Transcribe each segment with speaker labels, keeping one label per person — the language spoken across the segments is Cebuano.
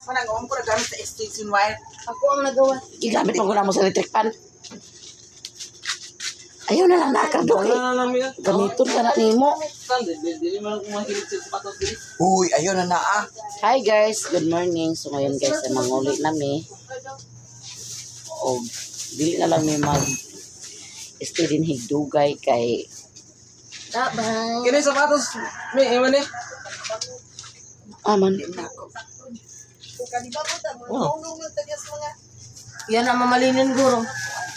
Speaker 1: Manang ko na gamit sa extension wire.
Speaker 2: Ako ang nagawa.
Speaker 3: Gigamit mo ko na mo sa electric pan. Ayaw na lang na, Cardo.
Speaker 4: Wala na lang yun.
Speaker 3: Gamiton ka na nimo.
Speaker 4: Dili man ako mahilig sa sapatos dili.
Speaker 1: Uy, ayun na na ah.
Speaker 3: Hi guys, good morning. So ngayon guys, ay manguli nami. O dili na lang mi mag stay din higdugay kay
Speaker 2: Bye.
Speaker 4: Kini sapatos, may iman eh.
Speaker 3: aman.
Speaker 4: Oh.
Speaker 2: Yan ang mamalinin guro.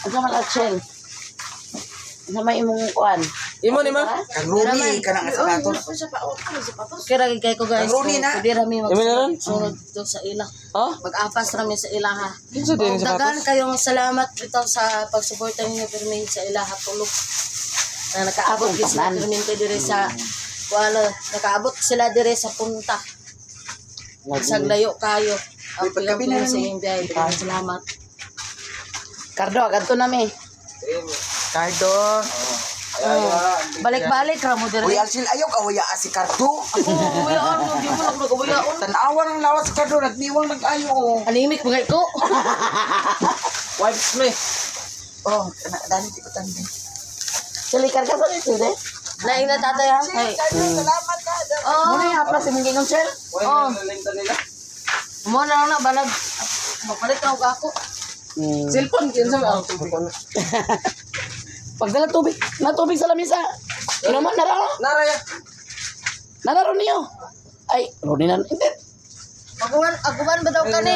Speaker 3: Unsa man Achel? Unsa may imong kuan?
Speaker 4: Imo ni ma.
Speaker 1: Kang Rumi ka na nga sapatos.
Speaker 2: Kira kay ko guys.
Speaker 1: Ang Rooney na.
Speaker 2: Pwede rami
Speaker 4: Imo na ron?
Speaker 2: magsunod dito sa ila.
Speaker 4: Ha?
Speaker 2: Mag-apas rami sa ila ha.
Speaker 4: Kinsa din
Speaker 2: Og
Speaker 4: sapatos?
Speaker 2: daghan kayong salamat bitaw sa pagsuporta ninyo pirmi sa ilaha tulog. Na nakaabot
Speaker 3: Akong
Speaker 2: gid sila
Speaker 3: tanan.
Speaker 2: pirmi dire sa wala nakaabot sila dire sa punta. Saglayo kayo.
Speaker 1: Uy,
Speaker 2: Ang
Speaker 1: pagkabi na
Speaker 2: sa
Speaker 1: lang eh.
Speaker 2: inyong biyahe. Daghang salamat.
Speaker 3: Cardo, kadto nami.
Speaker 1: Cardo.
Speaker 2: Balik-balik ra mo dire.
Speaker 1: Uy, Alcil, ayaw kawaya si Cardo.
Speaker 2: Ako, uwayaon mo, di mo lang nag-uwayaon.
Speaker 1: Tanawa ng lawas si Cardo, nagniwang nag-ayo. Oh,
Speaker 2: Animic mga ko.
Speaker 4: Wipes me.
Speaker 1: oh kana dani di ko tandi.
Speaker 3: Sili karga sa dito de.
Speaker 2: Naing na tatay ha. Ay.
Speaker 1: Salamat ka.
Speaker 2: Oh,
Speaker 3: Muna yung haplas imong gingon sir.
Speaker 4: Wala na lang nila.
Speaker 2: mo na lang na balag. Mapalit na og ako.
Speaker 4: Cellphone kinsa ba?
Speaker 3: Pagdala tubig, na tubig sa lamisa. Inuman na raw.
Speaker 4: Naraya.
Speaker 3: Nalaro niyo. Ay, Roni na. Hindi.
Speaker 2: Aguan, aguan ba daw kani?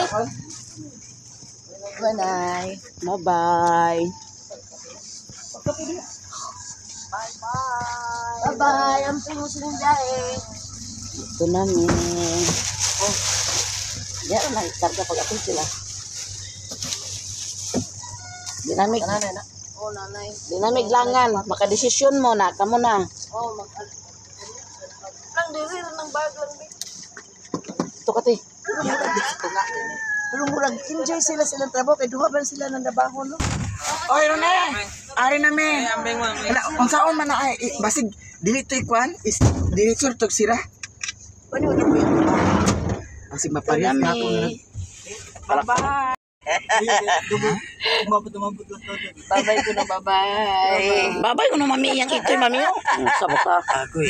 Speaker 2: Bye.
Speaker 3: Bye-bye.
Speaker 2: Bye-bye. Ang pingo sa inyong biyahe.
Speaker 3: Ito namin. Oh. Diyan na, karga pag apil sila. Dinamig,
Speaker 2: Nanay na. Oh, nanay.
Speaker 3: dinamig langan. Makadesisyon mo na, kamo na.
Speaker 2: Oh, mag Lang diri ng bag lang bi.
Speaker 3: Ito ka, te.
Speaker 5: Pero murag enjoy sila silang trabaho kay duha man sila nang trabaho no.
Speaker 1: Oy, Rone. Ari na me.
Speaker 4: Ambeng mo.
Speaker 1: Ala, unsaon man na ay basig dili to ikuan is dili sur tog sira.
Speaker 5: Wani wala ko yan.
Speaker 1: Basig maparehas na ako na.
Speaker 5: Bye.
Speaker 2: Bye-bye ko na bye-bye.
Speaker 3: Babay ko na, mami. Iyang ito'y, mami. Oh. Sabo ka.
Speaker 1: Agoy.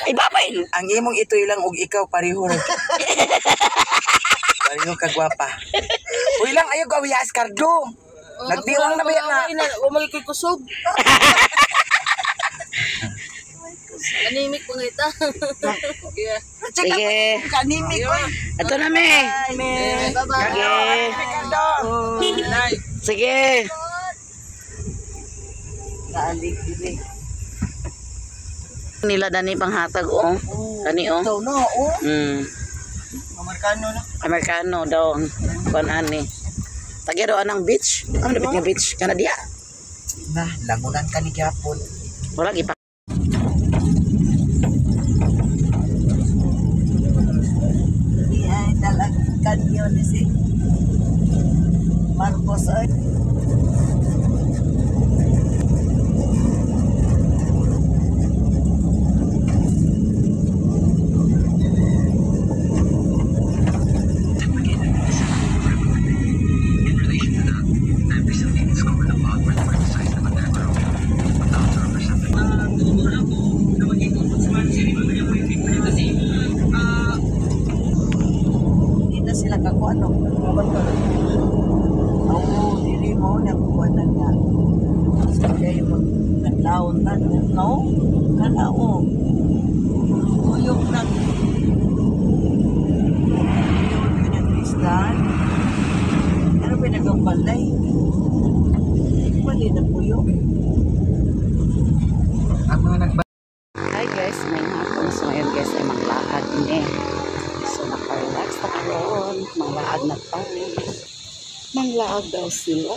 Speaker 3: Ay, babay.
Speaker 1: Ang imong itoy lang og ikaw pareho ra. Pareho ka gwapa. Uy lang ayaw gawiya Cardo. Nagdiwang na ba yan na?
Speaker 2: Wa magikoy kusog. Animic mga ita.
Speaker 3: Sige.
Speaker 5: Kanimik oy.
Speaker 3: Ito na, me.
Speaker 2: Bye-bye.
Speaker 3: Sige.
Speaker 1: Cardo.
Speaker 3: Sige.
Speaker 5: Naalig dili.
Speaker 3: Nila dani panghatag, oh. Kani, oh.
Speaker 5: Ito no oh.
Speaker 1: Amerikano na.
Speaker 3: Amerikano daw ang kuan ani. Tagya daw anang beach. Ano dapat nga beach? Kana diya.
Speaker 1: Na, langunan ka ni gyapon.
Speaker 3: Wala gipa.
Speaker 5: Di ay dalag kanyo ni si Marcos ay. Hindi na sila kakuan no. Oo, dili mo na kuan na nga. Kaya yung mag laon ta no? Kana o. Uyok nag Uyok ng Tristan. Ano ba nagabalay? Wala na puyo.
Speaker 1: Ang mga nagba
Speaker 3: Hi guys, may hapon. So ngayon guys ay manglaag ni. So naka-relax na karon. Manglaag na tayo. Manglaag daw sila.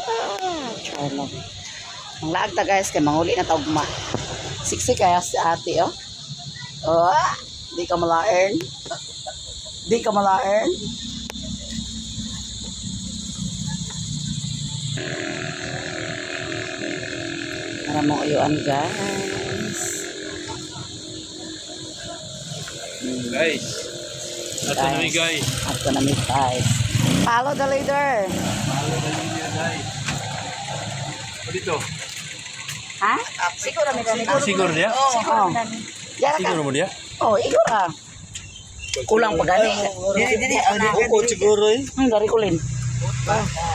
Speaker 3: Char lang. Manglaag ta guys kay manguli na tawag ma. Siksi kaya si ate oh. Oh, di ka malaern. Di ka malaern. Para mo uyuan guys.
Speaker 4: Guys.
Speaker 3: Guys. Ato na mi guys. Follow the leader.
Speaker 4: Follow the leader, guys. O dito.
Speaker 3: Ha?
Speaker 2: Siguro mi dani.
Speaker 4: Siguro niya?
Speaker 3: Oh. Yara ka.
Speaker 4: Siguro mo niya?
Speaker 3: Oh, igor ah. Kulang pa gani.
Speaker 5: Dili dili
Speaker 4: Oo, siguro eh.
Speaker 3: Dari kulin.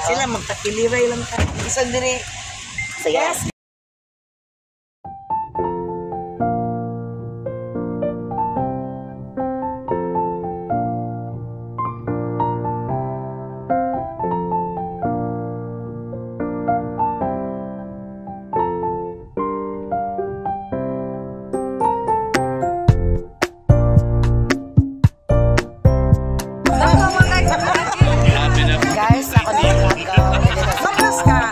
Speaker 5: Sila magtakiliray lang ta. Isan diri.
Speaker 3: Sige. Guys, ako din
Speaker 5: Makas ka.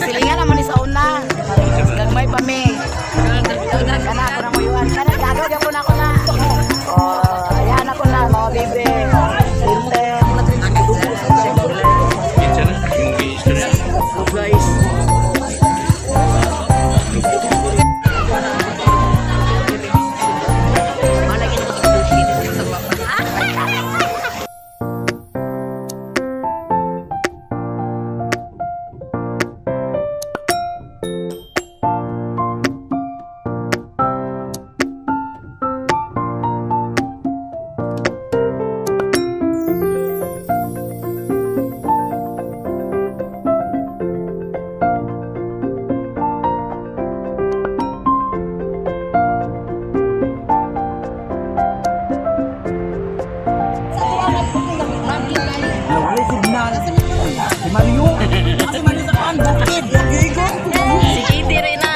Speaker 3: Silingan naman ni sa una. Gagmay pa mi. Kana ako na mo yuan. Kana gagaw gyapon ako na. Oh, ayan ako na mga libre. Sinte.
Speaker 4: Kinsa na? Yung istorya.
Speaker 5: Guys.
Speaker 1: Wala signal. Si Mario. Si Mario sa kuan bukid.
Speaker 2: Si Kitty rin na.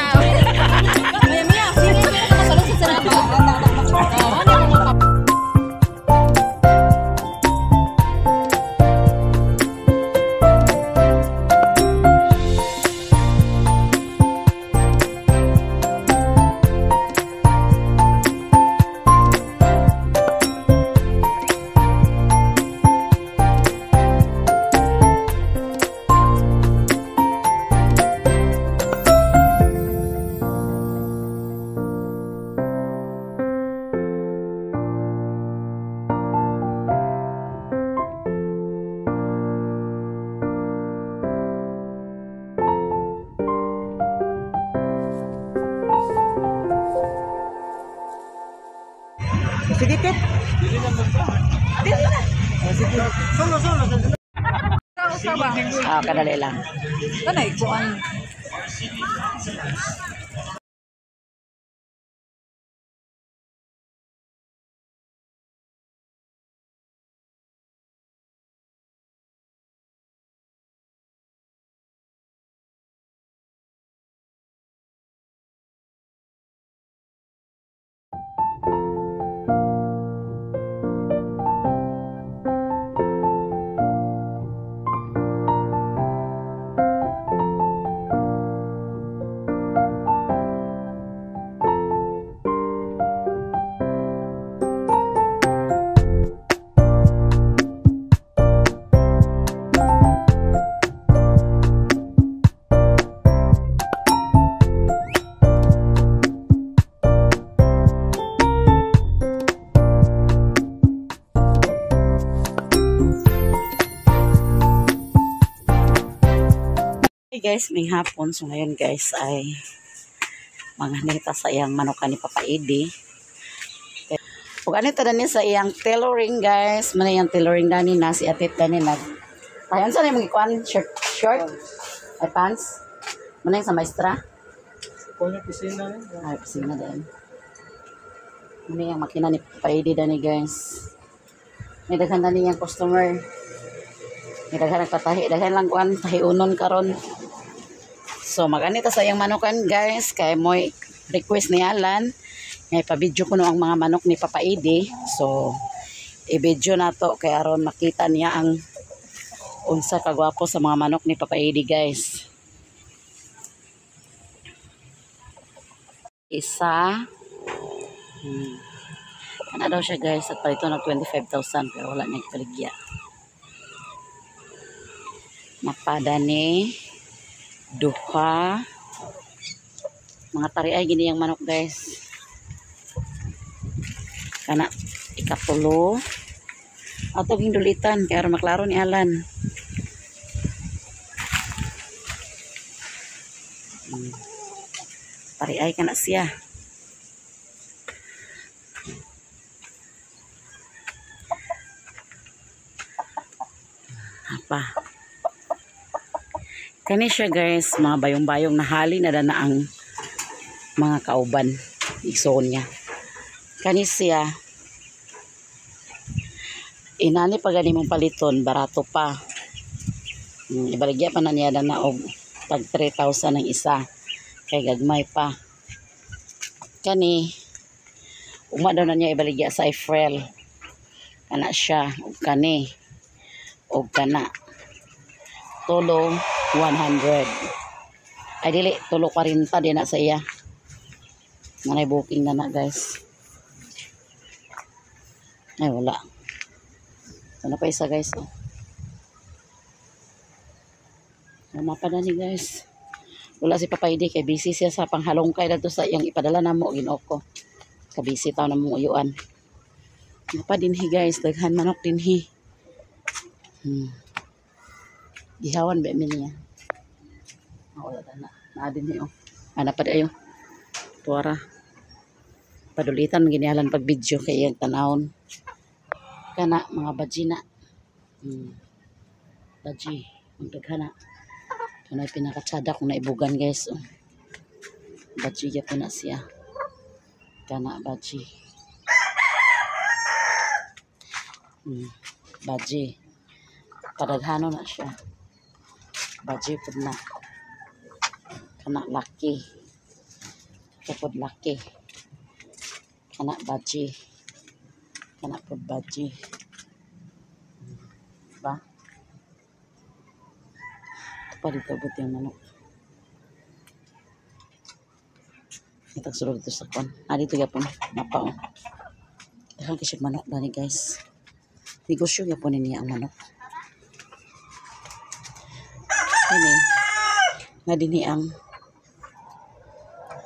Speaker 5: Sige, Tit.
Speaker 3: Ah, kadali lang.
Speaker 5: Kanay kuan.
Speaker 3: Hey guys, may hapon. So ngayon guys ay manganita sa iyang manukan ni Papa Edi. Ug anita dani sa iyang tailoring guys. Mana iyang tailoring dani na si Atit dani nag. Ay unsa na imong gikuan? Shirt, short? Ay pants? Mana yung sa maestra?
Speaker 4: Kunya pisina.
Speaker 3: Ay pisina din. Mana iyang makina ni Papa Edi dani guys. May daghan dani iyang customer. May daghan nagpatahi, daghan lang kuan tahiunon karon. So maganita sa iyang manukan guys kay moy request ni Alan nga ipa-video ko no ang mga manok ni Papa Edi. So i-video na to kay aron makita niya ang unsa kagwapo sa mga manok ni Papa Edi guys. Isa. Kana daw siya guys at palito ng 25,000 pero wala niya ipaligya. Napada ni duha. Mga tari ay gini ang manok guys. Kana ikatulo. Ato gindulitan kay aron maklaro ni Alan. Pariay kana siya. Apa. Kani siya guys, mga bayong-bayong nahali na na ang mga kauban. Igsoon niya. Kani siya, inani pa gani mong paliton, barato pa. Ibaligya pa na niya na og tag 3,000 ang isa. Kay gagmay pa. Kani, uma daw na niya ibaligya sa Efrel. Kana siya, og kani, og kana. Tulo 100. Ay dili, tulo 40 din na sa iya. Manay booking na na guys. Ay wala. Ano pa isa guys oh. Wala pa na ni guys. Wala si Papa Idi kay busy siya sa panghalongkay dadto sa iyang ipadala namo Ginoo ko. Kabisi taw na mong uyuan. Napa dinhi guys, daghan manok dinhi. Gihawan ba mi niya? Ah, wala na. Naa dinhi oh. Ana pa ayo. Tuara. Padulitan man ginihalan pag video kay iyang tanawon. Kana mga baji na. Baji, ang daghana. Ito na pinakatsada kung naibugan guys. Oh. Baji gyapon na siya. Kana baji. Baji. Padaghano na siya. Baji pud na. Kana laki. Ito laki. Kana baji. Kana pud baji. Ba? Ito pa dito abot yung manok. Itag sulod dito sa kwan. Ah, dito gyapon. Napa oh. Daghan kay siya manok dani guys. Negosyo gyapon niya ang manok. Ini nga dinhi ang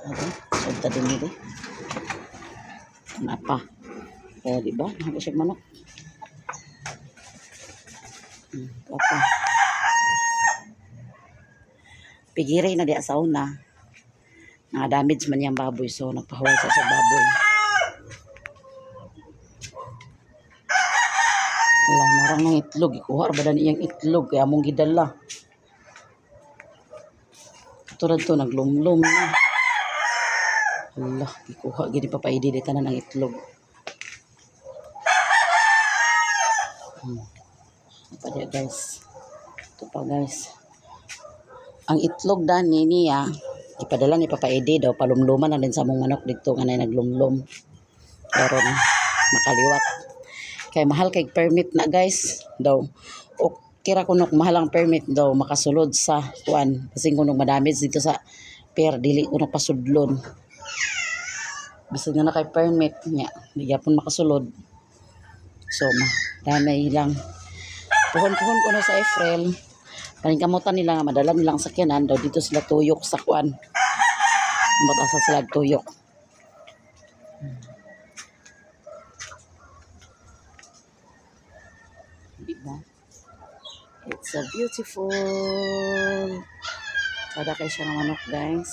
Speaker 3: ano, sugta din nila. Napa. Kaya di ba? Daghan siya manok. Apa. Pigiri na diya sa una. Naka-damage man yung baboy, so nagpahuway sa baboy. Wala, narang ng itlog. Ikuha ba na iyang itlog? Kaya mong gidala. Tulad to, naglumlum na. Wala, ikuha. Gini pa paidi dito na ng itlog. Ito pa diya, guys. Ito pa guys. Ang itlog dani niya, ipadala ni Papa Eddie daw, palumluman na din sa mong manok dito nga na naglumlum. Pero makaliwat. Kay mahal kay permit na guys daw. O kira kunok mahal ang permit daw makasulod sa kuan kasi kunok madamage dito sa per dili kunok pasudlon. Basta nga na kay permit niya, di gyapon makasulod. So damay lang. Puhon-puhon kuno sa Efrel. Paningkamutan nila nga madala nilang sakyanan daw dito sila tuyok sa kuan. Matasa sila tuyok. Diba? It's a beautiful. Kada kay siya ng manok guys.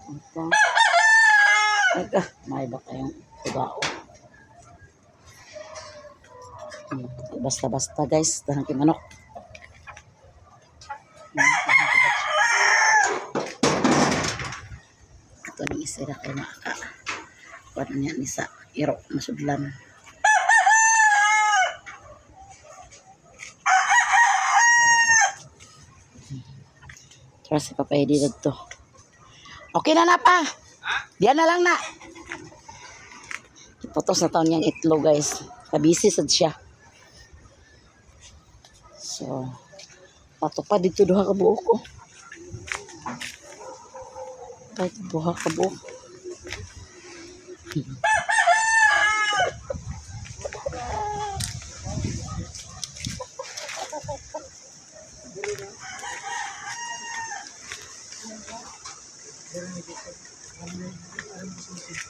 Speaker 3: Ito. Ay, may ba kayong tugao? Basta-basta guys, dahang kay manok. Ito ni isira kay maka. Kuan niya ni sa iro masudlan. Tara si Papa Eddie dito. Okay na na pa. Diyan na lang na. Ipotos na taon niyang itlog guys. Kabisi sad siya. So, pato pa dito duha ka buok ko. Kahit duha ka buok.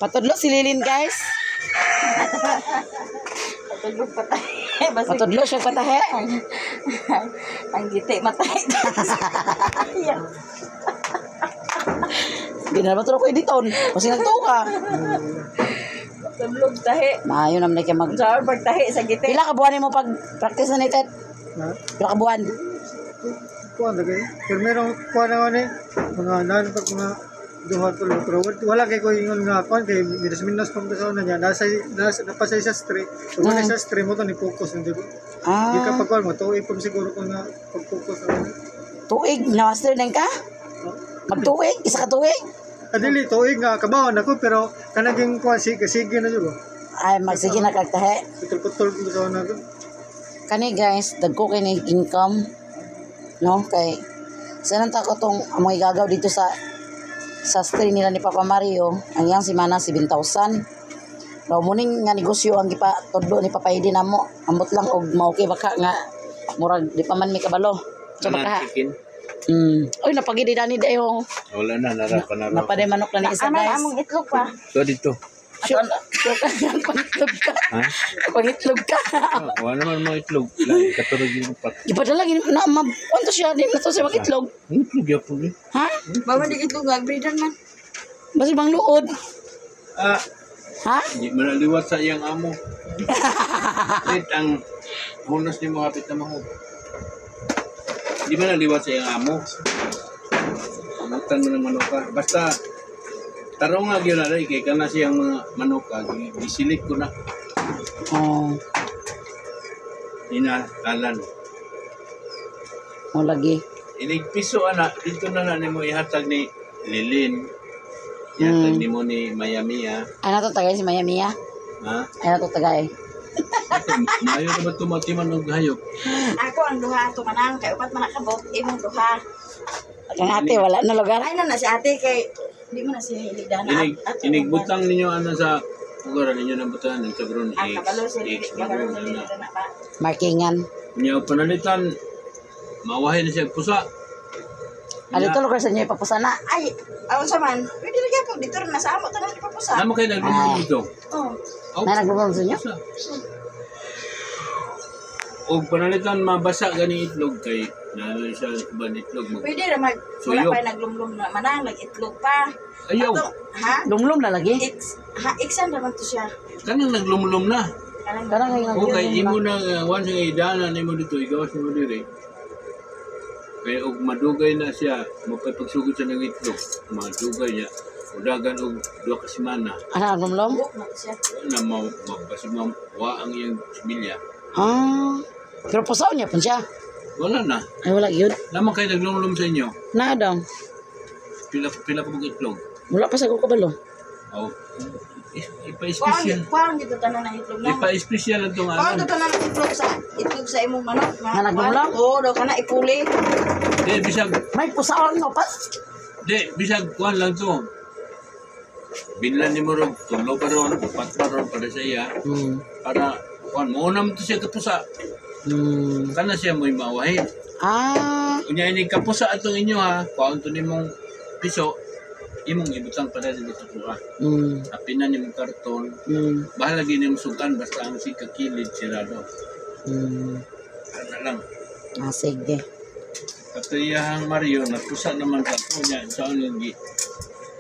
Speaker 3: Patudlo si Lilin, guys.
Speaker 2: Patulog patay. Basig
Speaker 3: Patudlo siya patahe.
Speaker 2: ang giti matay.
Speaker 3: Di na naman ko editon. Kasi nagtuo ka.
Speaker 2: Patulog tahi.
Speaker 3: Maayo naman na kay mag...
Speaker 2: Sa pagtahi sa giti.
Speaker 3: Pila ka buwan mo pag practice na ni Ted?
Speaker 6: Ha?
Speaker 3: Pila ka buwan?
Speaker 6: Kuan lagi. Pero merong kuan na ni mga naan pag mga duha tulo pero wala kay ko ingon nga kuan kay minas minas pang sa una niya nasa nasa napasay sa street. So wala sa street mo to ni focus na di ba? Di ka
Speaker 3: Ah,
Speaker 6: pag kuan mo to ipon siguro ko nga pag focus na ano.
Speaker 3: tuig. Na master din ka? Magtuig? Isa ka tuig?
Speaker 6: Adili tuig nga kabawan ako pero kanaging kuan sige sige na jud ba.
Speaker 3: Ay, magsige na kagtahe.
Speaker 6: Putol-putol ko sa una ko.
Speaker 3: Kani guys, dagko kay ni income. No, kay sa nang ko tong ang mga igagaw dito sa stream nila ni Papa Mario, ang iyang semana 7,000. Daw muning nga negosyo ang gipatudlo ni Papa Edi namo. Ambot lang og mauki baka nga murag di pa man mi kabalo. So baka.
Speaker 4: Chicken.
Speaker 3: Oy napagidi dani dayo.
Speaker 4: Wala na, nara pa nara.
Speaker 3: Napaday manok na ni isa
Speaker 2: Aman
Speaker 3: guys.
Speaker 2: among itlog pa.
Speaker 4: So dito.
Speaker 3: Sure, sure ka pangitlog ka.
Speaker 4: Ha?
Speaker 3: Pangitlog ka.
Speaker 4: Ah, wala naman mga itlog. Lagi katurog yung upat.
Speaker 3: Gipadala gini na ma kwanto siya din na to siya magitlog.
Speaker 4: Ang itlog yapon eh.
Speaker 3: Ha?
Speaker 2: Bawa di itlog nga breeder man.
Speaker 3: Basi bang luod?
Speaker 4: Ah,
Speaker 3: Ha?
Speaker 4: di man naliwat sa iyang amo. Lit ang hunos ni mo hapit na mahog. Di man naliwat sa iyang amo. Amutan mo ng manuka. Basta tarong nga gyud na kay kana siyang mga manuka gisilik ko na
Speaker 3: Oh,
Speaker 4: inakalan.
Speaker 3: mo lagi.
Speaker 4: Inig piso ana dito na na nimo ihatag ni Lilin. Ihatag nimo ni Mayamia.
Speaker 3: Ano to tagay si Miami ya?
Speaker 4: Ha?
Speaker 3: Ano to tagay?
Speaker 4: Maayo na ba tumatiman og hayop?
Speaker 2: Ako ang duha ato manang kay upat man nakabot imong duha.
Speaker 3: Ang ate wala na lugar.
Speaker 2: Ay na na si ate kay di mo na siya hilig dana.
Speaker 4: Inig inigbutang ninyo ana sa lugar ninyo nang butangan ng sabron
Speaker 2: Ang
Speaker 4: X
Speaker 2: kabalo si
Speaker 4: X
Speaker 2: kabalo
Speaker 4: kabalo
Speaker 2: si
Speaker 4: na.
Speaker 2: dana pa.
Speaker 3: Markingan.
Speaker 4: Nya panalitan mawahi na siya pusa.
Speaker 3: Ano to lugar sa inyo ipapusana?
Speaker 2: Ay, aon sa man. Pwede ra gyapon dito ra na sa amo tanan ipapusa.
Speaker 4: Namo kay naglumod dito.
Speaker 2: Oh.
Speaker 4: Oh,
Speaker 3: Na naglumod sa inyo?
Speaker 4: pusa. Og panalitan mabasa gani itlog kay na siya uban itlog mag.
Speaker 2: Pwede ra mag wala
Speaker 4: Suyo.
Speaker 2: pa naglumlum na manang nag-itlog pa.
Speaker 4: Ayaw,
Speaker 2: Ato, ha?
Speaker 3: Lumlum na lagi.
Speaker 2: X ha Xan ra man to siya.
Speaker 4: kanang naglumlum na.
Speaker 2: Kanang
Speaker 3: Karang ngayon
Speaker 4: O kay imo na once nga idana nimo dito igawas nimo diri. Kay og madugay na siya mapagsugod siya ng itlog, madugay niya. Udagan og duha ka semana
Speaker 3: Ano naglumlum?
Speaker 2: buhok na to siya.
Speaker 4: na ma mabasig ma wa ang iyang similya.
Speaker 3: Ah. Pero pusaon niya pun siya.
Speaker 4: Wala na.
Speaker 3: Ay wala yun.
Speaker 4: Naman kay naglumlum sa inyo.
Speaker 3: Na daw.
Speaker 4: Pila pila ka mga itlog.
Speaker 3: Wala pa sa ko kabalo.
Speaker 4: Oh.
Speaker 2: Kuan
Speaker 4: Ipa-espesyal.
Speaker 2: kuan dito tanan ang itlog na.
Speaker 4: Ipa-espesyal ang tong
Speaker 2: Kuan
Speaker 4: alam.
Speaker 2: dito tanan ang itlog sa imong manok
Speaker 3: Nga naglumlum?
Speaker 2: Oo, daw kana ipuli.
Speaker 4: Di bisag
Speaker 3: May pusaon no pa.
Speaker 4: di bisag kuan lang to. Binlan nimo rog tulo pa ron, upat pa ron para sa iya. Para kuan mo to siya kapusa. Kana siya mo'y mawahin.
Speaker 3: Ah.
Speaker 4: Unya ini kapusa atong inyo ha, kuan to nimong piso imong ibutang para dito sa kuha. Apinan nimong karton, bahala gyud nimong sugan basta ang si kakilid sirado. Kana lang.
Speaker 3: Ah, sige.
Speaker 4: Katayahang Mario, napusa naman ka po niya. Saan yung gi?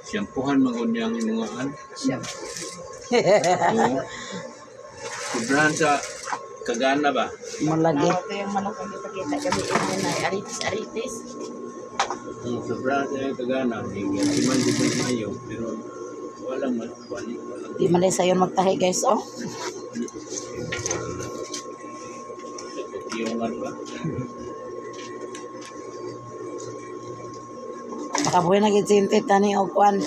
Speaker 4: Siyampuhan man niya ang imong an. Oo. Sobrahan sa kagana ba?
Speaker 3: Mo lagi.
Speaker 2: Ito yung manok ang ipakita gabi imo na aritis aritis.
Speaker 4: Sobrahan sa iyang kagana. Hindi man di ba mayo, pero walang man. Walang.
Speaker 3: Di man day sayon magtahi guys oh.
Speaker 4: Pagkiyongan ba?
Speaker 3: Makabuhi na gid sintit tani og kuan.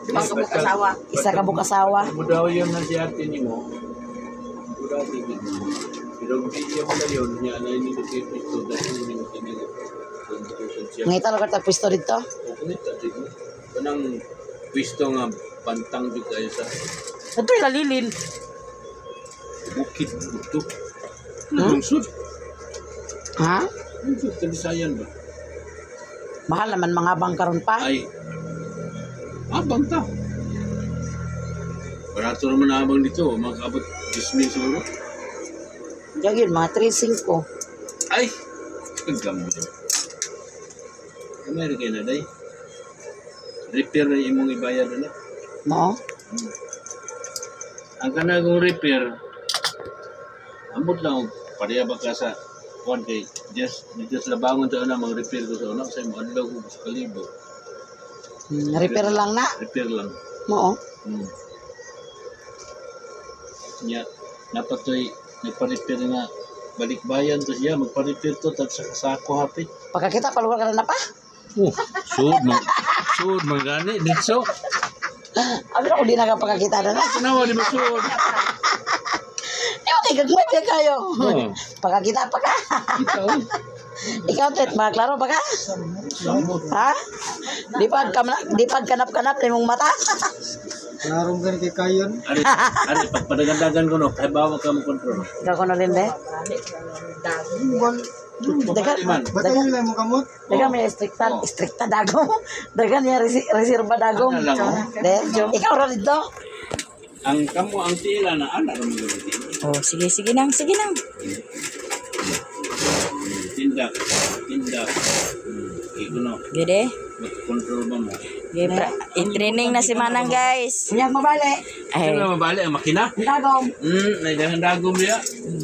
Speaker 2: Duha ka buok asawa.
Speaker 3: Isa ka buok asawa.
Speaker 4: Mudaw yun na si ate ni mo. Mudaw din mo. Pero kung hindi mo na yun, niya na yun yung pisto dahil hindi mo tinigil. Kung siya.
Speaker 3: Ngita lugar tag pwesto dito.
Speaker 4: Kukunit ate mo. Kanang pisto nga pantang jud kayo sa
Speaker 3: Ito lalilin.
Speaker 4: bukid dito. Lungsod.
Speaker 3: Ha?
Speaker 4: Lungsod Talisayan ba?
Speaker 3: Mahal naman mga bang karon pa.
Speaker 4: Ay. Abang ta. Barato naman na abang dito. Magkabot 10,000 siguro.
Speaker 2: Jagin, mga 3.5.
Speaker 4: Ay! Ang gamay. Gamay rin kayo na, day. Repair na imong ibayad na.
Speaker 2: No?
Speaker 4: Ang kanagong repair, ambot lang, pareha ba ka sa kuan kay just labangon sa una mang repair ko sa una sa imo adlaw ko sa kalibo.
Speaker 2: Repair lang na.
Speaker 4: Repair lang.
Speaker 2: Mo.
Speaker 4: Nya napatoy nagpa-repair nga balikbayan to siya magpa-repair to tag sa sako hapit.
Speaker 2: Pagkakita palugar ka na pa.
Speaker 4: Oh, sud man gani ditso.
Speaker 2: Abi na ko di na ka pagkakita na na.
Speaker 4: Tanawa di ba sud?
Speaker 2: Di ba kay gagmay pa kayo?
Speaker 4: Oh.
Speaker 2: Pagkakita pa ka.
Speaker 4: Kita oy.
Speaker 2: Ikaw tet, maklaro pa ka?
Speaker 4: Samot.
Speaker 2: Ha? Di pag kanap-kanap na imong mata.
Speaker 6: Klarong gani kay kayon.
Speaker 4: Ari, ari pagpadagandagan ko no, kay bawa ka mo kontrol.
Speaker 2: Ikaw ko na rin de. Dagan,
Speaker 4: Man.
Speaker 6: Batayin lang mo kamot.
Speaker 2: dagan may strikta, strikta dagom. Dagan niya reserva dagom.
Speaker 4: Ano lang, oh.
Speaker 2: De, ikaw ra dito.
Speaker 4: Ang kamo ang tila na ana ra mo gamitin.
Speaker 3: Oh, sige, sige nang, sige nang.
Speaker 4: Tindak, tindak. Iko no,
Speaker 3: Gede.
Speaker 4: control ba mo?
Speaker 3: I-training na si Manang, guys.
Speaker 2: Unyag mabali.
Speaker 3: Ay,
Speaker 4: Sino mabali ang makina?
Speaker 2: Dagom.
Speaker 4: Naidahan dagom diya.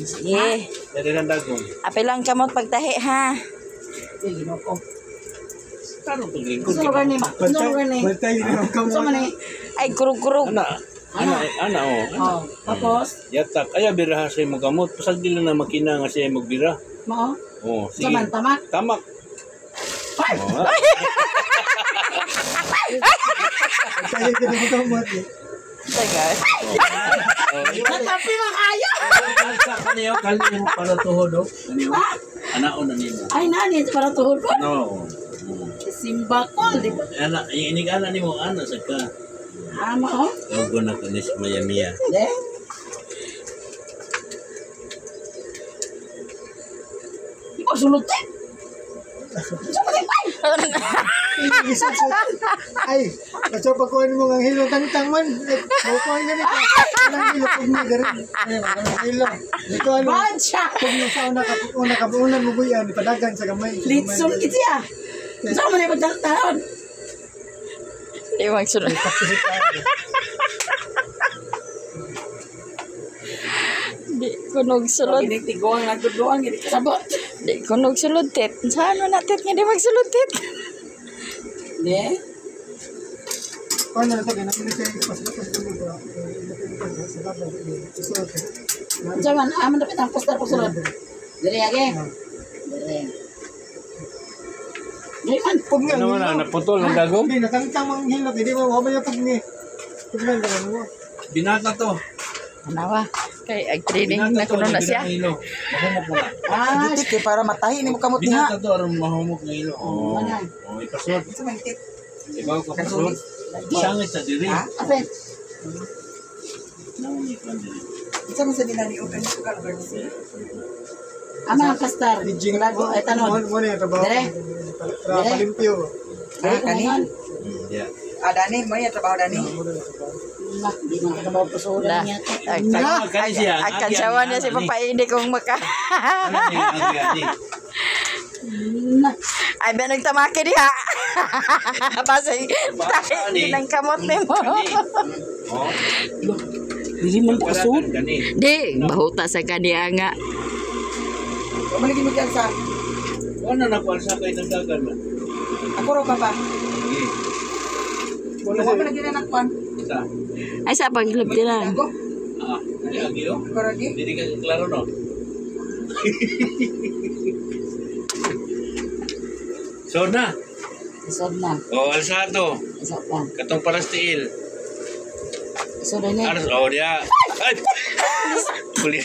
Speaker 3: sige.
Speaker 4: Naidahan dagom.
Speaker 3: Apil lang kamot pagtahi, ha?
Speaker 2: Sige, ko.
Speaker 4: Karon paglingkod.
Speaker 2: Gusto lugar ni ma. Gusto lugar ni.
Speaker 6: Batayin lang kamot.
Speaker 2: Gusto man ni.
Speaker 3: Ay, kurug-kurug.
Speaker 4: Ana, ana, ana oh. Ana.
Speaker 2: Oh, tapos
Speaker 4: Yatak aya biraha sa imong kamot. Pasag dili na makina nga siya magbira.
Speaker 2: mao.
Speaker 4: Oh, sige.
Speaker 2: Sa man tamak.
Speaker 4: Tamak.
Speaker 2: Ay!
Speaker 4: Oh,
Speaker 6: Batayin ka na mo kamot.
Speaker 3: Teka.
Speaker 2: Natapi man kayo.
Speaker 4: Kaniyo, kaniyo para tuhod oh. Kaniyo. Anaon na nimo.
Speaker 2: Ay nani para tuhod ko.
Speaker 4: No.
Speaker 2: Simba ko, di ba?
Speaker 4: Ana, inig ana nimo ana sa ka.
Speaker 2: Ah, mao.
Speaker 4: Logo na kanis Miami.
Speaker 2: De. Di ba sulod te?
Speaker 6: Ay, basta pagkuhan mo ang hilo tangtang man. Ay, makukuha na nito. Ang hilo pag may garin. Ay, ang hilo. Ito ano,
Speaker 2: Bad siya.
Speaker 6: pag mo sa una ka, una ka, una mo buyan, padagan sa gamay.
Speaker 2: Litson kit siya. Sa man ni pagtaon.
Speaker 3: Di magsunod. Di kunog sulod.
Speaker 2: Ginigtiguang nagduduang gini kasabot.
Speaker 3: Di kunog sulod, tit. Saan mo na, tit? Nga di magsulod, tit.
Speaker 2: De.
Speaker 6: Paano na ito, ganun na siya, pasok sa ba?
Speaker 2: Unsa man aman dapat ang poster ko sulod. Dire age. Dire. Dire man.
Speaker 6: Pag nga,
Speaker 4: Ano man na naputol ang dagom?
Speaker 6: Hindi, natangtang ang hilo, hindi mo, wala pag ni. Pag nga, ganun mo.
Speaker 4: Binata to.
Speaker 3: Anawa. Kay ag training na kuno na siya.
Speaker 4: Hilo. Mahumok mo na.
Speaker 2: Ah,
Speaker 1: Gitik kay para matahi nimo kamot niya.
Speaker 4: Binata to aron mahumok ng hilo. Oh, oh ipasod.
Speaker 1: Unsa man tit?
Speaker 4: Ibaw ka pasod. Sangit sa diri.
Speaker 2: apet.
Speaker 4: Nauni kan diri.
Speaker 1: Unsa man sa dinani og kanang sugar birds?
Speaker 2: Ama ang pastor.
Speaker 6: Jing,
Speaker 2: Lago ay tanon.
Speaker 6: Mo na yung trabaho.
Speaker 2: Dire.
Speaker 6: Para palimpyo.
Speaker 1: Ah, kani.
Speaker 4: Yeah.
Speaker 1: Ah, dani mo ya trabaho dani.
Speaker 6: Mo na yung trabaho.
Speaker 2: Na, di man ka mapasulan
Speaker 3: Na.
Speaker 2: niya.
Speaker 3: Ag
Speaker 4: Kani siya.
Speaker 3: ag kansawan niya si Papa Ini kung maka.
Speaker 4: Ano niya ang agi ani?
Speaker 2: Na.
Speaker 3: Ay, ba nagtamaki diha. Pasay, tahi ng kamot nimo.
Speaker 4: Oh.
Speaker 2: Dili man
Speaker 4: Pasod kani.
Speaker 3: Di, bahuta sa kaniya nga.
Speaker 1: Wa man lagi mo sa.
Speaker 4: Wala na ko sa kay dagdagan man.
Speaker 1: Ako raw pa pa.
Speaker 4: Sige.
Speaker 1: Wa man lagi na nakwan.
Speaker 4: Isa.
Speaker 3: Ay, sa paglub nila.
Speaker 1: Ako
Speaker 4: Ah, dili agi oh.
Speaker 1: ako ra gi.
Speaker 4: Dili ka klaro no. So na.
Speaker 2: Isod na.
Speaker 4: Oh, alsado.
Speaker 2: Isod na.
Speaker 4: Katong parastiil.
Speaker 2: Isod na.
Speaker 4: Aras, oh, diya. Ay! Kulit.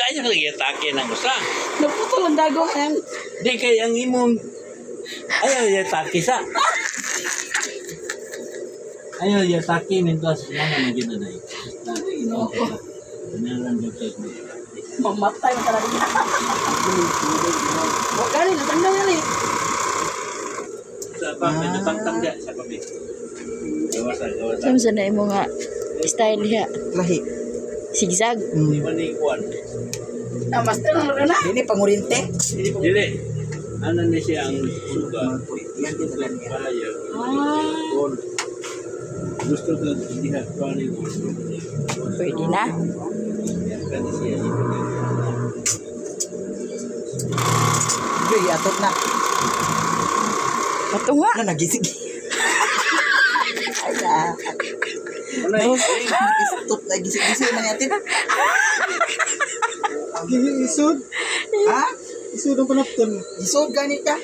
Speaker 4: Ayaw lagi atake ng usa.
Speaker 2: Naputol ang dagong ang
Speaker 4: Di kay ang imong ayaw atake sa. Ayaw atake mintas mana man gid na.
Speaker 2: Ginoo.
Speaker 4: Dinalan jud kay mo.
Speaker 2: Mamatay man talaga. Wa gani natanggal gali.
Speaker 4: Sa pa medyo tangtang diya sa pabi. Gawas gawas.
Speaker 3: Saan sa na imo nga?
Speaker 2: Style diha.
Speaker 5: Lahi.
Speaker 2: Zigzag.
Speaker 4: Di ba ni kuan?
Speaker 3: Ah, master na na.
Speaker 5: Dili pangurinte.
Speaker 4: Dili. Ano ni siya ang suga?
Speaker 5: Yan din lang niya.
Speaker 4: Bahayag. Kon. Gusto ka diha kuan ni mo.
Speaker 2: Pwede na.
Speaker 4: Kani siya.
Speaker 5: Joy, atot na.
Speaker 2: Patunga.
Speaker 5: Ano nagisig? Ay, ah.
Speaker 4: Wala.
Speaker 5: Istot na gisig-gisig man yatin.
Speaker 6: Isod.
Speaker 5: Ha?
Speaker 6: Isod ang panapton.
Speaker 5: Isod gani ka.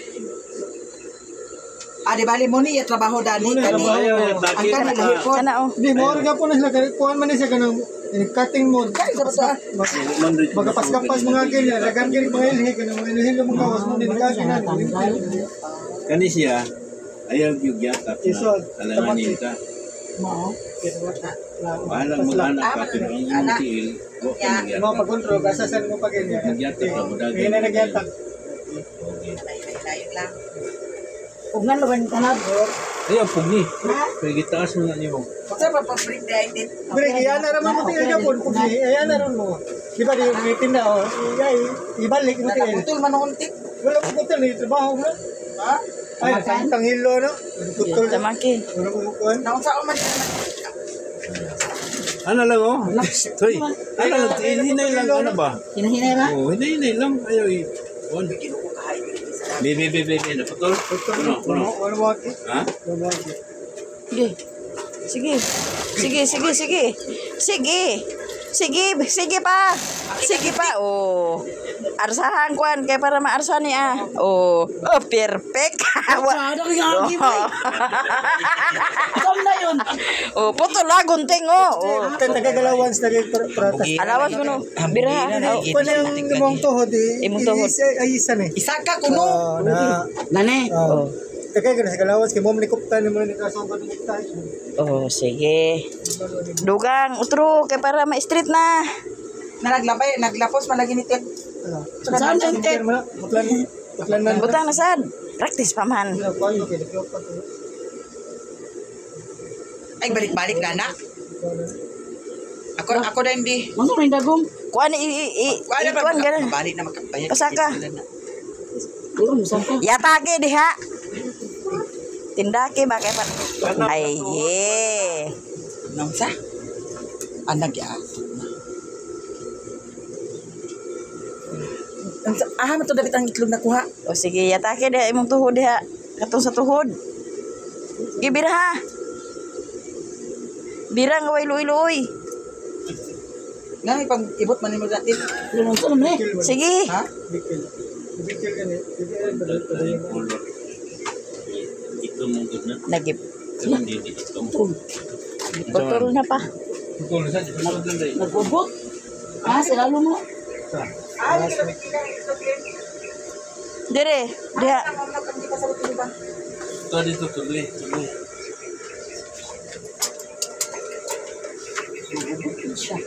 Speaker 5: Ah, di bali mo ni trabaho dani kani. Ang kani lahi po.
Speaker 2: Kana oh.
Speaker 6: Di mo ka po na sila kay kuan man ni siya kanang cutting mo.
Speaker 5: Kay sa bato ah.
Speaker 6: Magapas-kapas mga kini, ragan kini mga ilhi kanang mga ilhi mga kawas mo din ka kina.
Speaker 4: Kani siya ayaw gyud yatak na
Speaker 6: Isod.
Speaker 4: alanganin ka.
Speaker 5: Mao.
Speaker 4: Bahalang mag-anak ka pero ang imong tiil wa ka
Speaker 6: Mo
Speaker 4: nagyatak.
Speaker 6: pag-control ka sa mo pag kini.
Speaker 4: Nagyatak ka mo dagan.
Speaker 6: Kaya na nagyatak.
Speaker 4: Okay.
Speaker 5: Lain lang.
Speaker 3: Ug nga lawan ka na.
Speaker 4: Ayaw pugni. Kay gitaas mo na nimo.
Speaker 5: Sa pa pa-break day din.
Speaker 6: Bre, iya na raman mo tiil ka po. Pugni, iya na ron mo. Di ba di tinda oh. Iya, ibalik mo tiil.
Speaker 5: Naputol man ang unti.
Speaker 6: Wala mo putol ni trabaho mo.
Speaker 5: Ha?
Speaker 6: Ay, tanghilo no. Putol.
Speaker 2: Tamaki.
Speaker 6: Wala mo kuan.
Speaker 5: Naunsa man.
Speaker 4: Ano lang oh. Toy. Ano lang hinay lang ano ba?
Speaker 3: Hinahinay ra.
Speaker 4: Oh, hinay lang ayaw i. On. Be be be be be naputol. Kuno kuno.
Speaker 6: Wala mo aki.
Speaker 4: Ha?
Speaker 6: Wala mo aki.
Speaker 2: Sige. Sige. Sige, sige, sige. Sige. Sige, sige pa. Sige pa. Oh. Arsahan kuan kay para maarsa niya. Oh. Oh, perfect.
Speaker 3: Ano kay nga gi Kom na yun.
Speaker 2: Oh, putol la gunting oh. Oh.
Speaker 6: Tagagalawan sa pratas.
Speaker 2: Alawas mo no. Bira. Oh.
Speaker 6: Kuan ang imong tuhod eh.
Speaker 2: Imong tuhod.
Speaker 6: Ay isa ni.
Speaker 5: Isa ka kuno.
Speaker 6: Oh, na.
Speaker 3: Nane.
Speaker 6: Oh. Tagay ka na sa galawas kay mo man kupta ni mo ni kasugod ni kupta.
Speaker 2: Oh, sige. Dugang utro kay para ma-street na.
Speaker 5: Na naglabay, naglapos man lagi ni Ted.
Speaker 3: Saan ang tet?
Speaker 6: Putlan putlan man.
Speaker 2: Butang na sad. Practice pa man.
Speaker 5: Ay balik-balik na na. Ako ako na hindi.
Speaker 3: Unsa may dagom?
Speaker 2: Kuan i i i
Speaker 5: Wala pa
Speaker 2: kuan ganun.
Speaker 5: balik na makabayad.
Speaker 2: Pasaka.
Speaker 3: Dili mo saka.
Speaker 2: Yatake diha. Tindake ba kay pa. Ay, ye.
Speaker 5: Naunsa? Anag ya. Ah, mato dapit ang itlog na kuha.
Speaker 2: O sige, yatake diha imong tuhod diha. Katong sa tuhod. Gibira ha. Bira nga way luoy-luoy.
Speaker 5: Nga ipag ibot man nimo natin.
Speaker 3: Dili mo unsa man eh.
Speaker 2: Sige.
Speaker 5: Ha?
Speaker 6: Bikil. Bikil gani.
Speaker 4: Color. Ito mong gud na.
Speaker 2: Nagip.
Speaker 4: Hindi ito.
Speaker 2: Putol na pa.
Speaker 4: Putol sa putol lang dai.
Speaker 3: Nagubot. Ah, sila mo.
Speaker 2: Dire, diha.
Speaker 4: Ito dito tuloy, tuloy.
Speaker 3: Siya.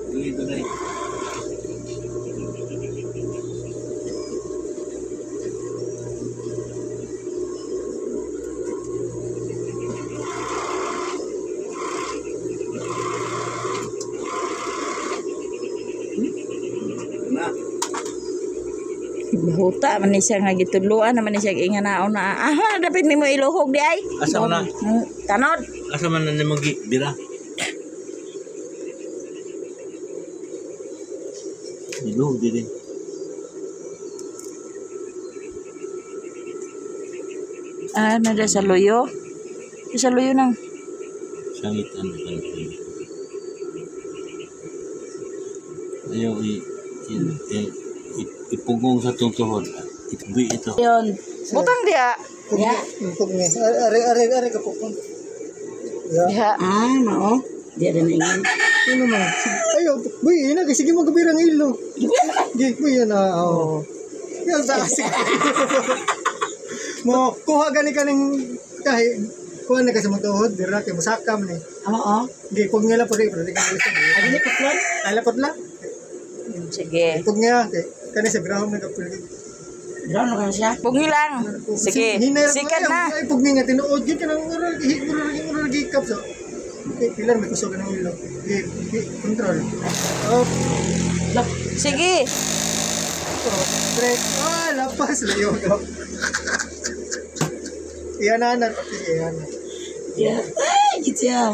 Speaker 4: Tuloy tuloy. Na.
Speaker 2: Bahuta man ni siya nga gitudloan naman ni siya inganaon na. Aha, dapat nimo iluhog di ay.
Speaker 4: Asa man na?
Speaker 2: Tanod.
Speaker 4: Asa man na nimo gi bira? Iluhog dili.
Speaker 2: Ah, na sa luyo. Sa luyo nang.
Speaker 4: Sangit ano kan. Ayaw i i, i, ipugong sa tong tuhod. Itbi ito.
Speaker 3: Yun.
Speaker 2: Butang diha.
Speaker 3: Ya.
Speaker 6: Pugni. Are are are ka po. Ya.
Speaker 2: Diha.
Speaker 3: Ah, mao. Di ada na ingon.
Speaker 6: Ano man? Ayo, buy ina kasi sige mo gabirang ilo. Gi, buy na. Oh. Yan sa kasi. Mo kuha gani kaning kahi kuha na kasi mo tuhod dira kay musakam ni.
Speaker 3: Amo oh.
Speaker 6: Gi pug nga lang po pero di ka alis.
Speaker 3: Adi ni putlon.
Speaker 6: Ala pud la.
Speaker 2: Sige.
Speaker 6: Pug nga kay kani sa birahom na kapul.
Speaker 1: Drone ka siya.
Speaker 2: Pugni lang. Sige.
Speaker 6: Hinay ra
Speaker 2: Sikat
Speaker 6: ko,
Speaker 2: na.
Speaker 6: Ay, pugni nga tinuod gyud kanang ura ura ura gikap so. Okay, pilar may kusog ng ulo. Okay, okay, control. Up,
Speaker 2: Sige.
Speaker 6: oh, break. Ah, lapas layo ka. Iyan na na, pati iyan na.
Speaker 1: Yeah. Ay, git siya.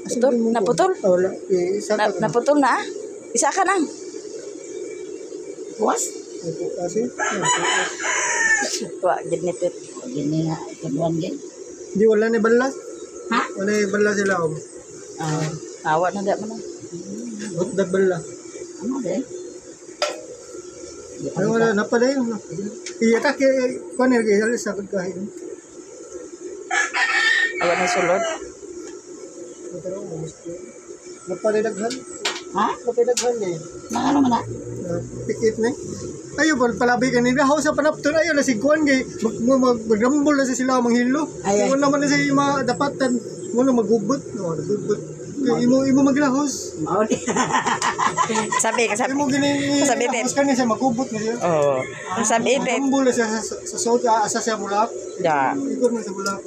Speaker 2: Putol? Naputol?
Speaker 6: Oh, wala. Eh, isa
Speaker 2: Na,
Speaker 6: ka.
Speaker 2: naputol na ah. Isa ka lang.
Speaker 1: Buwas.
Speaker 6: Kasi,
Speaker 2: Wa, gid ni Pip.
Speaker 1: Gini nga, kabuan gin.
Speaker 6: hindi, wala na balas.
Speaker 1: Ha?
Speaker 6: Wala na bala sila. Oh.
Speaker 2: Ah, awa na da man.
Speaker 6: Hotdog bala.
Speaker 1: Ano de?
Speaker 6: Ay, wala na pala yun. Iya ka, kaya, kuha na, kaya, sa kahin.
Speaker 2: Awa na sulod.
Speaker 6: Pero, gusto. Napalidaghan.
Speaker 1: Ha?
Speaker 6: Napalidaghan eh.
Speaker 1: Na ano man na?
Speaker 6: Pikit na eh. Ayo, palabi ka nila. House sa panapton. Ayo, na si Kuan kay magrambol na si sila manghilo.
Speaker 1: Ay, ay.
Speaker 6: Imo naman na sa ima dapatan. Mo na magubot. No, nagubot. Kay imo imo maglahos.
Speaker 1: Mao di.
Speaker 2: Sabi ka sabi.
Speaker 6: Imo gini
Speaker 2: Sabi, Pep.
Speaker 6: lahos ka niya siya magubot na siya.
Speaker 2: Oh. Sabi Pep.
Speaker 6: Magrambol na siya sa soda asa siya mulak.
Speaker 2: Da.
Speaker 6: Ikot na sa mulak.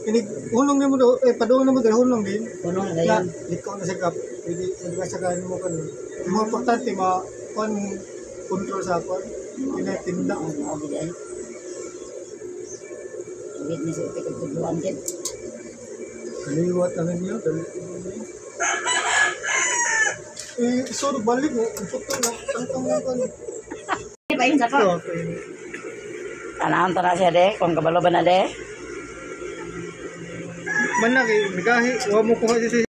Speaker 6: Ini hunong nimo do eh padung nimo dahil hunong din.
Speaker 1: Puno na
Speaker 6: Na,
Speaker 1: dayon.
Speaker 6: ikaw na sa kap. Hindi sa kanin mo kan. Mo importante ma kon control sa kon. Tinatinda.
Speaker 1: Mao gid ay. Gid ni sa utik kabuan gin.
Speaker 6: Kaliwat na ninyo, dali niyo. Eh, so balik mo, puto na, tangtang na kan.
Speaker 1: Di ba yun sa ko?
Speaker 6: Okay.
Speaker 1: Tanahon ta na siya de, kung kabalo ba na de.
Speaker 6: Man na kay migahi, wa mo kuha siya.